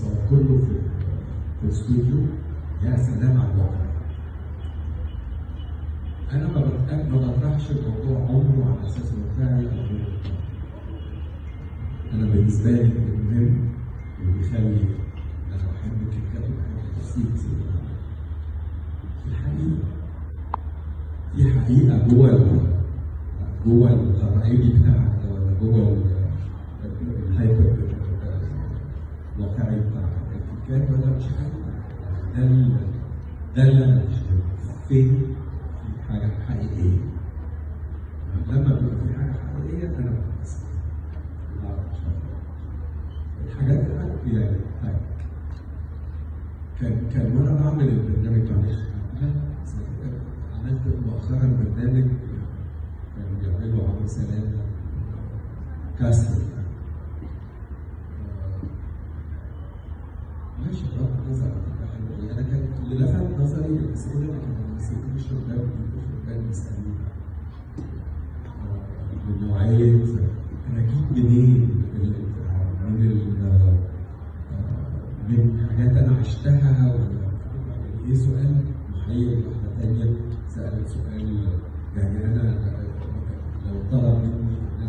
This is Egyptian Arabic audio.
اتصور كله في الاستوديو. يا سلام على الواقع. انا ما بطرحش الموضوع عمره على اساس واقعي او غير واقعي. انا بالنسبة لي المهم اللي بيخلي انا بحب الكتاب وبحب ال series اللي بعملها الحقيقة. في حقيقة جوه الغرائبي بتاعك ده، ولا جوه ال hyper الواقعي بتاع الكتاب، ولا مش حقيقة. ده اللي انا بشتغله. فين في حاجة حقيقية؟ لما بيبقى في حاجة حقيقية انا بتأثر. الحاجات يعني طيب كان وانا بعمل البرنامج، معلش عملت مؤخرا برنامج كانوا بيعملوا عمرو سلامه كاستر، ماشي بغض النظر عن فكرة حلوة ايه، انا كان اللي لفت نظري الاسئلة اللي كانوا بيسالوها الشباب، الشباب بيسالوها من نوعية انا جيت منين، من حاجات انا عشتها ولا ايه. سؤال محير. واحدة ثانية سالت سؤال، يعني انا لو طلب مني